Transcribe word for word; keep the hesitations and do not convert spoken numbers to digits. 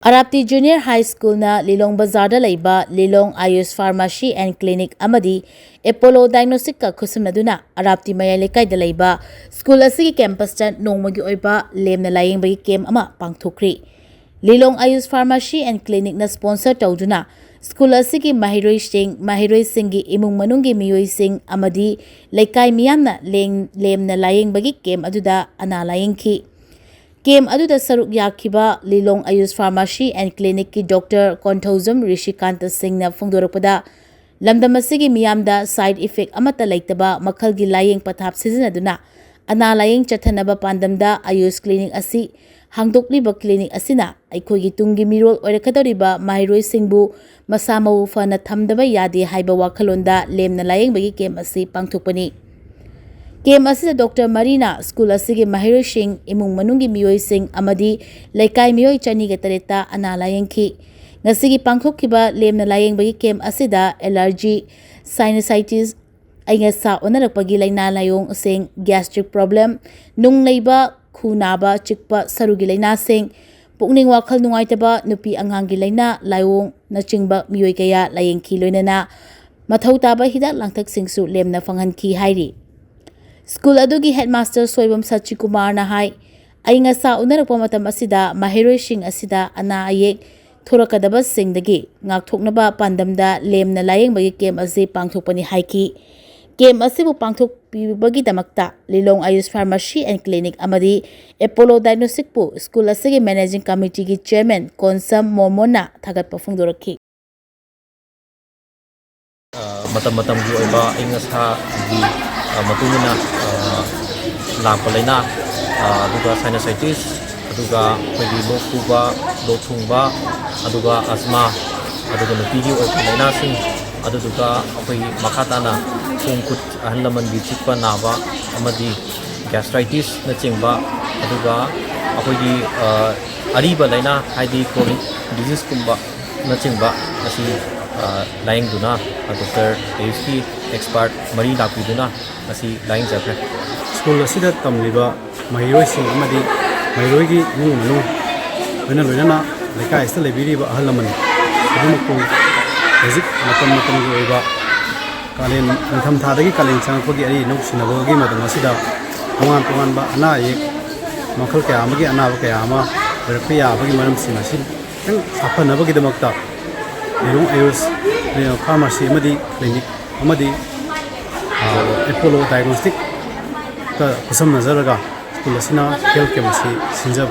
ꯑꯔꯥꯞꯇꯤ junior ꯍꯥꯏ ꯁ꯭ꯀꯨꯜꯅ ꯂꯤꯂꯣꯡ ꯕꯖꯥꯔꯗ ꯂꯩꯕ ꯂꯤꯂꯣꯡ ꯑꯥꯌꯨꯁ pharmacy and clinic ꯑꯃꯗꯤ ꯑꯦꯄꯣꯂꯣ ꯗꯥꯏꯒꯅꯣꯁꯇꯤꯛꯀ ꯈꯨꯠꯁꯝꯅꯗꯨꯅ ꯑꯔꯥꯞꯇꯤ ꯃꯌꯥꯏ ꯂꯩꯀꯥꯏꯗ ꯂꯩꯕ ꯁ꯭ꯀꯨꯜ ꯑꯁꯤꯒꯤ ꯀꯦꯝꯄꯁꯇ ꯅꯣꯡꯃꯒꯤ ꯑꯣꯏꯕ ꯂꯦꯝꯅ ꯂꯥꯌꯦꯡꯕꯒꯤ ꯀꯦꯝꯞ ꯑꯃ ꯄꯥꯡꯊꯣꯛꯈ꯭ꯔꯤ꯫ ꯂꯤꯂꯣꯡ ꯑꯥꯌꯨꯁ ꯐꯥꯔꯃꯥꯁꯤ ꯑꯦꯟ ꯀ꯭ꯂꯤꯅꯤꯛꯅ ꯁ꯭ꯄꯣꯟꯁꯔ ꯇꯧꯗꯨꯅ ꯁ꯭ꯀꯨꯜ ꯑꯁꯤꯒꯤ ꯃꯍꯩꯔꯣꯏꯁꯤꯡ, ꯃꯍꯩꯔꯣꯏꯁꯤꯡꯒꯤ ꯏꯃꯨꯡ ꯃꯅꯨꯡꯒꯤ ꯃꯤꯑꯣꯏꯁꯤꯡ ꯑꯃꯗꯤ ꯂꯩꯀꯥꯏ ꯃꯤꯌꯥꯝꯅ ꯂꯦꯡ-, ꯂꯦꯝꯅ ꯂꯥꯌꯦꯡꯕꯒꯤ ꯀꯦꯝꯞ ꯑꯗꯨꯗ ꯑꯅꯥ ꯂꯥꯌꯦꯡꯈꯤ꯫ ꯀꯦꯝꯞ ꯑꯗꯨꯗ ꯁꯔꯨꯛ ꯌꯥꯈꯤꯕ ꯂꯤꯂꯣꯡ ꯑꯥꯌꯨꯁ ꯐꯥꯔꯃꯥꯁꯤ ꯑꯦꯟ ꯀ꯭ꯂꯤꯅꯤꯛꯀꯤ ꯗꯣꯛꯇꯔ ꯀꯣꯟꯊꯧꯖꯝ ꯔꯤꯁꯤꯀꯥꯟꯇ ꯁꯤꯡꯅ ꯐꯣꯡꯗꯣꯔꯛꯄꯗ, ꯂꯝꯗꯝ ꯑꯁꯤꯒꯤ ꯃꯤꯌꯥꯝꯗ ꯁꯥꯏꯗ ꯏꯐꯦꯛ ꯑꯃꯠꯇ ꯂꯩꯇꯕ ꯃꯈꯜꯒꯤ ꯂꯥꯌꯦꯡ ꯄꯊꯥꯞ ꯁꯤꯖꯤꯟꯅꯗꯨꯅ ꯑꯅꯥ ꯂꯥꯌꯦꯡ ꯆꯠꯊꯅꯕ ꯄꯥꯟꯗꯝꯗ ꯑꯥꯌꯨꯁ ꯀ꯭ꯂꯤꯅꯤꯛ ꯑꯁꯤ ꯍꯥꯡꯗꯣꯛꯂꯤꯕ ꯀ꯭ꯂꯤꯅꯤꯛ ꯑꯁꯤꯅ ꯑꯩꯈꯣꯏꯒꯤ ꯇꯨꯡꯒꯤ ꯃꯤꯔꯣꯜ ꯑꯣꯏꯔꯛꯀꯗꯧꯔꯤꯕ ꯃꯍꯩꯔꯣꯏꯁꯤꯡꯕꯨ ꯃꯁꯥ ꯃꯎ ꯐꯅ ꯊꯝꯗꯕ ꯌꯥꯗꯦ ꯍꯥꯏꯕ ꯋꯥꯈꯜꯂꯣꯟꯗ ꯂꯦꯝꯅ ꯂꯥꯌꯦꯡꯕꯒꯤ ꯀꯦꯝꯞ ꯑꯁꯤ ꯄꯥꯡꯊꯣꯛꯄꯅꯤ꯫ ꯀꯦꯝꯞ ꯑꯁꯤꯗ ꯗꯣꯛꯇꯔ ꯃꯔꯤꯅ ꯁ꯭ꯀꯨꯜ ꯑꯁꯤꯒꯤ ꯃꯍꯩꯔꯣꯏꯁꯤꯡ, ꯏꯃꯨꯡ ꯃꯅꯨꯡꯒꯤ ꯃꯤꯑꯣꯏꯁꯤꯡ ꯑꯃꯗꯤ ꯂꯩꯀꯥꯏ ꯃꯤꯑꯣꯏ ꯆꯅꯤꯒ ꯇꯔꯦꯠꯇ ꯑꯅꯥ ꯂꯥꯌꯦꯡꯈꯤ꯫ ꯉꯁꯤꯒꯤ ꯄꯥꯡꯊꯣꯛꯈꯤꯕ ꯂꯦꯝꯅ ꯂꯥꯌꯦꯡꯕꯒꯤ ꯀꯦꯝꯞ ꯑꯁꯤꯗ ꯑꯦꯂꯔꯖꯤ, ꯁꯥꯏꯅꯁꯥꯏꯇꯤꯁ, ꯑꯏꯪ ꯑꯁꯥ ꯑꯣꯟꯅꯔꯛꯄꯒꯤ ꯂꯥꯏꯅꯥ ꯂꯥꯏꯑꯣꯡꯁꯤꯡ, ꯒ꯭ꯌꯥꯁꯇ꯭ꯔꯤꯛ ꯄ꯭ꯔꯣꯕ꯭ꯂꯦꯝ, ꯅꯨꯡ ꯂꯩꯕ, ꯈꯨ ꯅꯥꯕ, ꯆꯤꯛꯄ, ꯁꯔꯨꯒꯤ ꯂꯥꯏꯅꯥꯁꯤꯡ, ꯄꯨꯛꯅꯤꯡ ꯋꯥꯈꯜ ꯅꯨꯡꯉꯥꯏꯇꯕ, ꯅꯨꯄꯤ ꯑꯉꯥꯡꯒꯤ ꯂꯥꯏꯅꯥ ꯂꯥꯏꯑꯣꯡꯅꯆꯤꯡꯕ ꯃꯤꯑꯣꯏ ꯀꯌꯥ ꯂꯥꯌꯦꯡꯈꯤ꯫ ꯂꯣꯏꯅꯅ ꯃꯊꯧ ꯇꯥꯕ ꯍꯤꯗꯥꯛ ꯂꯥꯡꯊꯛꯁꯤꯡꯁꯨ ꯂꯦꯝꯅ ꯐꯪꯍꯟꯈꯤ ꯍꯥꯏꯔꯤ꯫ ꯁ꯭ꯀꯨꯜ ꯑꯗꯨꯒꯤ ꯍꯦꯗꯃꯥꯁꯇꯔ ꯁꯣꯏꯕꯝ ꯁꯆꯤꯀꯨꯃꯥꯔꯅ ꯍꯥꯏ, ꯑꯏꯪ ꯑꯁꯥ ꯎꯅꯔꯛꯄ ꯃꯇꯝ ꯑꯁꯤꯗ ꯃꯍꯩꯔꯣꯏꯁꯤꯡ ꯑꯁꯤꯗ ꯑꯅꯥ ꯑꯌꯦꯛ ꯊꯣꯔꯛꯀꯗꯕꯁꯤꯡꯗꯒꯤ ꯉꯥꯛꯊꯣꯛꯅꯕ ꯄꯥꯟꯗꯝꯗ ꯂꯦꯝꯅ ꯂꯥꯌꯦꯡꯕꯒꯤ ꯀꯦꯝꯞ ꯑꯁꯤ ꯄꯥꯡꯊꯣꯛꯄꯅꯤ ꯍꯥꯏꯈꯤ꯫ ꯀꯦꯝꯞ ꯑꯁꯤꯕꯨ ꯄꯥꯡꯊꯣꯛꯄꯤꯕꯒꯤꯗꯃꯛꯇ ꯂꯤꯂꯣꯡ ꯑꯥꯌꯨꯁ ꯐꯥꯔꯃꯥꯁꯤ ꯑꯦꯟ ꯀ꯭ꯂꯤꯅꯤꯛ ꯑꯃꯗꯤ ꯑꯦꯄꯣꯂꯣ ꯗꯥꯏꯒꯅꯣꯁꯇꯤꯛꯄꯨ ꯁ꯭ꯀꯨꯜ ꯑꯁꯤꯒꯤ ꯃꯦꯅꯦꯖꯤꯡ ꯀꯃꯤꯇꯤꯒꯤ ꯆꯦꯌꯔꯃꯦꯟ ꯀꯣꯟꯁꯝ ꯃꯣꯃꯣꯟꯅ ꯊꯥꯒꯠꯄ ꯐꯣꯡꯗꯣꯔꯛꯈꯤ꯫ ꯑ, ꯃꯇꯝ ꯃꯇꯝꯒꯤ ꯑꯣꯏꯕ ꯑꯏꯪ ꯑꯁꯥꯒꯤ, ꯑ, ꯃꯇꯨꯡ ꯏꯟꯅ, ꯑ, ꯂꯥꯛꯄ ꯂꯥꯏꯅꯥ, ꯑ, ꯑꯗꯨꯒ ꯁꯥꯏꯅꯁꯥꯏꯇꯤꯁ, ꯑꯗꯨꯒ ꯑꯩꯈꯣꯏꯒꯤ ꯂꯣꯛ ꯈꯨꯕ, ꯂꯣꯛ ꯊꯨꯡꯕ, ꯑꯗꯨꯒ ꯑꯁꯃꯥ, ꯑꯗꯨꯒ ꯅꯨꯄꯤꯒꯤ ꯑꯣꯏꯕ ꯂꯥꯏꯅꯥꯁꯤꯡ, ꯑꯗꯨꯗꯨꯒ ꯑꯩꯈꯣꯏꯒꯤ ꯃꯈꯥ ꯇꯥꯅ ꯈꯣꯡ ꯈꯨꯠ ꯑꯍꯜ ꯂꯃꯟꯒꯤ ꯆꯤꯛꯄ ꯅꯥꯕ ꯑꯃꯗꯤ ꯒ꯭ꯌꯥꯁꯇ꯭ꯔꯥꯏꯇꯤꯁꯅꯆꯤꯡꯕ, ꯑꯗꯨꯒ ꯑꯩꯈꯣꯏꯒꯤ, ꯑ, ꯑꯔꯤꯕ ꯂꯥꯏꯅꯥ, ꯍꯥꯏꯗꯤ ꯀ꯭ꯔꯣꯅꯤꯛ ꯗꯤꯖꯤꯁꯀꯨꯝꯕꯅꯆꯤꯡꯕ ꯑꯁꯤ, ꯑ, ꯂꯥꯌꯦꯡꯗꯨꯅ ꯗꯣꯛꯇꯔ ꯑꯦꯌꯨꯁꯀꯤ ꯑꯦꯛꯁꯄꯥꯔꯠ ꯃꯔꯤ ꯂꯥꯛꯄꯤꯗꯨꯅ ꯉꯁꯤ ꯂꯥꯌꯦꯡꯖꯈ꯭ꯔꯦ꯫ ꯁ꯭ꯀꯨꯜ ꯑꯁꯤꯗ ꯇꯝꯂꯤꯕ ꯃꯍꯩꯔꯣꯏꯁꯤꯡ ꯑꯃꯗꯤ ꯃꯍꯩꯔꯣꯏꯒꯤ ꯏꯃꯨꯡ ꯃꯅꯨꯡ, ꯂꯣꯏꯅ ꯂꯣꯏꯅꯅ ꯂꯩꯀꯥꯏ ꯑꯁꯤꯗ ꯂꯩꯕꯤꯔꯤꯕ ꯑꯍꯜ ꯂꯃꯟ ꯈꯨꯗꯤꯡꯃꯛꯄꯨ ꯍꯧꯖꯤꯛ ꯃꯇꯝ ꯃꯇꯝꯒꯤ ꯑꯣꯏꯕ ꯀꯥꯂꯦꯟ, ꯅꯤꯡꯊꯝꯊꯥꯗꯒꯤ ꯀꯥꯂꯦꯟ ꯆꯪꯉꯛꯄꯒꯤ ꯑꯔꯤ ꯑꯅꯧ ꯁꯤꯟꯅꯕꯒꯤ ꯃꯇꯝ ꯑꯁꯤꯗ ꯇꯣꯉꯥꯟ ꯇꯣꯉꯥꯟꯕ ꯑꯅꯥ ꯑꯌꯦꯛ ꯃꯈꯜ ꯀꯌꯥ ꯑꯃꯒꯤ ꯑꯅꯥꯕ ꯀꯌꯥ ꯑꯃ ꯑꯣꯏꯔꯛꯄ ꯌꯥꯕꯒꯤ ꯃꯔꯝꯁꯤꯡ ꯑꯁꯤ ꯈꯤꯇꯪ ꯁꯥꯐꯅꯕꯒꯤꯗꯃꯛꯇ ꯂꯤꯂꯣꯡ ꯑꯌꯨꯁ ꯐꯥꯔꯃꯥꯁꯤ ꯑꯃꯗꯤ ꯀ꯭ꯂꯤꯅꯤꯛ ꯑꯃꯗꯤ ꯑꯦꯄꯣꯂꯣ ꯗꯥꯏꯒꯅꯣꯁꯇꯤꯛꯀ ꯈꯨꯠꯁꯝꯅꯖꯔꯒ ꯁ꯭ꯀꯨꯜ ꯑꯁꯤꯅ ꯍꯦꯜꯊ ꯀꯦꯝꯞ ꯑꯁꯤ ꯁꯤꯟꯖꯕ